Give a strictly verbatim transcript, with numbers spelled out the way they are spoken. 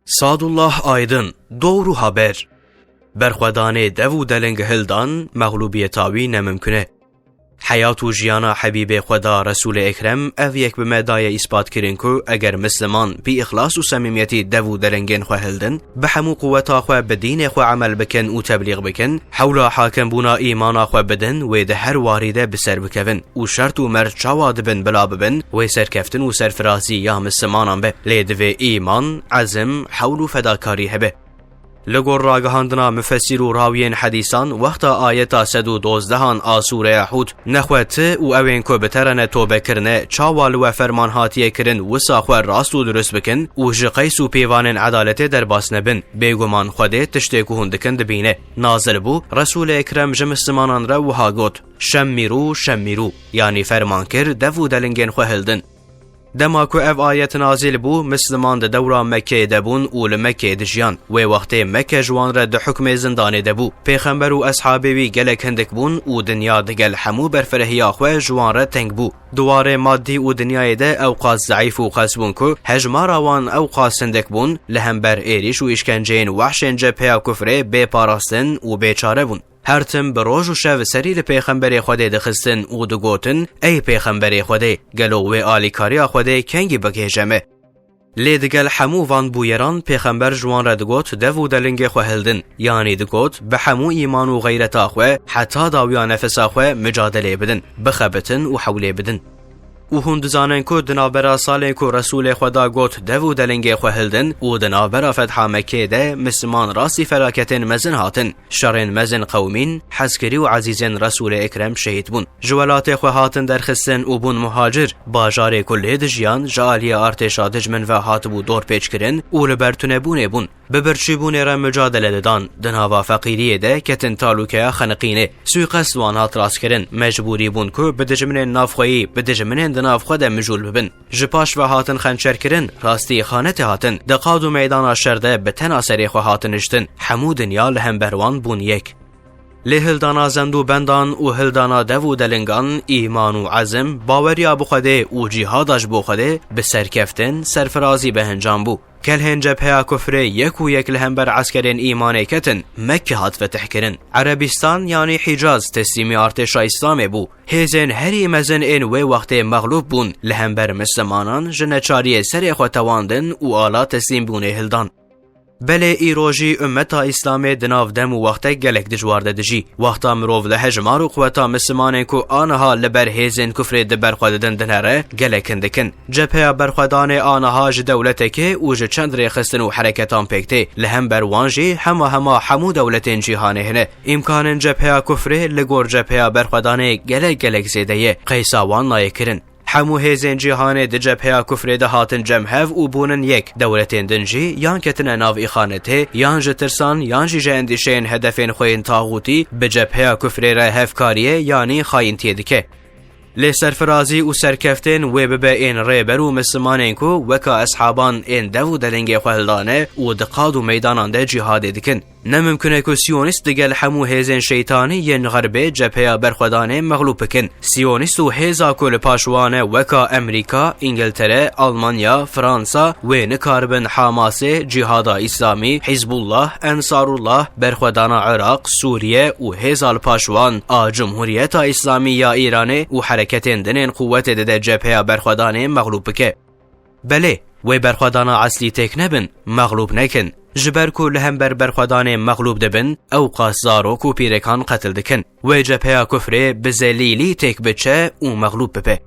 Sadullah Aydın, Doğru Haber. Berxwedanê dev û deling hildan, mexlûbiyeta wî ne mimkun e. Heyat û jiyana Hebîbê Xweda Resûlê Ekrem ev yek bi me daye îspat kirin ku eger Misliman bi îxlas û semîmiyetî dev û delingên xwe hildin, bi hemû quweta xwe bi dînê xwe emel bikin û teblîx bikin, hewla hakimbûna îmana xwe bidin, wê di her warî de bi ser bikevin û şert û merc çawa dibin bila bibin, wê serkeftin û serfirazî ya Mislimanan be. Lê divê îman, ezim, hewl û fedakarî hebe. Li gor ragihandina mufessîr û rawiyên hedîsan, wexta ayeta sed û dozdehan a sûreya Hûd, nexwe tu û ewên ku bi te re ne tobe kirine, çawa li we ferman hatiye kirin, wisa xwe rast û dirust bikin û ji qeys û pîvanên edaletê derbas nebin. Bêguman Xwedê tiştê ku hûn dikin dibîne. Nazil bû, Resûlê Ekrem ji Mislimanan re wiha got, "Şemmîrû, şemmîrû", yanî ferman kir, dev û delingên xwe hildin. Dema ku ev ayet nazîl bû, Misliman di dewra Mekkeyê de bûn û li Mekkeyê dijiyan. Wê wextê Mekke ji wan re di hukmê zindanê de bû. Pêxember û eshabê wî gelek hindik bûn û dinya digel hemû berfirehiya xwe ji wan re teng bû. Di warê maddî û dinyayê de ew qas zeîf û qels bûn ku hejmara wan ew qas hindik bûn, li hember êrîş û îşkenceyên wehşên cepheya kufrê bê parastin û bê çare bûn. Her tim bi roj û şev serî li Pêxemberê Xwedê dixistin û digotin, "Ey Pêxemberê Xwedê, gelo wê alîkariya Xwedê kengî bigihêje me?" Lê digel hemû van bûyeran Pêxember ji wan re digot, "Dev û delingê xwe hildin." Yanî digot, "Bi hemû îman û xeyreta xwe, heta dawiya nefesa xwe micadelê bidin, bixebitin û hewlê bidin." Û hûn dizanin ku di navbera salên ku Resûlê Xweda got, "Dev û delingê xwe hildin" û di navbera fetha Mekkê de Misliman rastî felaketên mezin hatin. Şerên mezin qewimîn, hezkirî û ezîzên Resûlê Ekrem şehîd bûn. Ji welatê xwe hatin derxistin û bûn muhacir. Bajarê ku lê dijiyan, ji aliyê artêşa dijmin ve hatibû dorpêçkirin û li ber tunebûnê bûn. Bi birçîbûnê re mucadele didan, di nava feqîriyê de ketin talûkeya xeniqînê. Sûîqest wan hat rastkirin, mecbûrî bûn ku bi dijminên navxweyî, bi dijminên di nav xwe de mijûl bibin. Ji paş ve hatin xençerkirin, rastî îxanetê hatin, di qad û meydana şer de bi tena serê xwe hatin hiştin. Hemû dinya li hember wan bûn yek. Lê hildana zend û bendan û hildana dev û delingan, îman û ezim, baweriya bi Xwedê û cîhada ji bo Xwedê bi serkeftin, serfirazî bi encam bû. Kelhên cepheya kufrê yek û yek li hember eskerên îmanê ketin, Mekke hat fetihkirin. Erebistan, yanî Hicaz, teslîmî artêşa Îslamê bû. Hêzên herî mezin ên wê wextê mexlûb bûn, li hember Mislimanan ji neçariyê serê xwe tewandin û ala teslîmbûnê hildan. Belê, îro jî ummeta Îslamê di nav dem û wextek gelek dijwar de dijî. Wexta mirov li hejmar û quweta Mislimanên ku aniha li ber hêzên kufrê di ber xwe didin dinere, gelek hindik in. Cepheya berxwedanê aniha ji dewletekê û ji çend rêxistin û hereketan pêk tê. Li hember wan jî hema hema hemû dewletên cîhanê hene. Îmkanên cepheya kufrê li gor cepheya berxwedanê gelek gelek zêde ye. Qeysa wan nayê kirin. Hemû hêzên cîhanê di cepheya kufrê de hatin cem hev û bûnin yek. Dewletên din jî yan ketine nav îxanetê, yan ji tirsan, yan jî ji endîşeyên hedefên xwe yên taxûtî bi cepheya kufrê re hevkariyê yanî xayintiyê dike. Lê serfirazî û serkeftên wê bibe ên rêber û Mislimanên ku weka eshaban ên dev û delengê xwe hildane û di qad û meydanan de cîhadê dikin. Ne mimkun e ku Siyonîst digel hemû hêzên şeytanî yên Xerbê cepheya berxwedanê mexlûb bikin. Siyonîst û hêza ku li paş wan e weka Emerîka, Îngiltere, Almanya, Fransa wê nikaribin Hamasê, Cîhada Îslamî, Hizbullah, Ensarullah, berxwedana Iraq, Sûriye û hêza li paş wan a Cumhuriyeta Îslamî ya Îranê û hereketên din ên quwetê dide cepheya berxwedanê mexlûb bike. Belê, wê berxwedana eslî têk nebin, mexlûb nekin. Ji ber ku li hember berxwedanê mexlûb dibin, ew qas zarok û pîrekan qetil dikin. Wê cepheya kufrê bi zelîlî têk biçe û mexlûb bibe.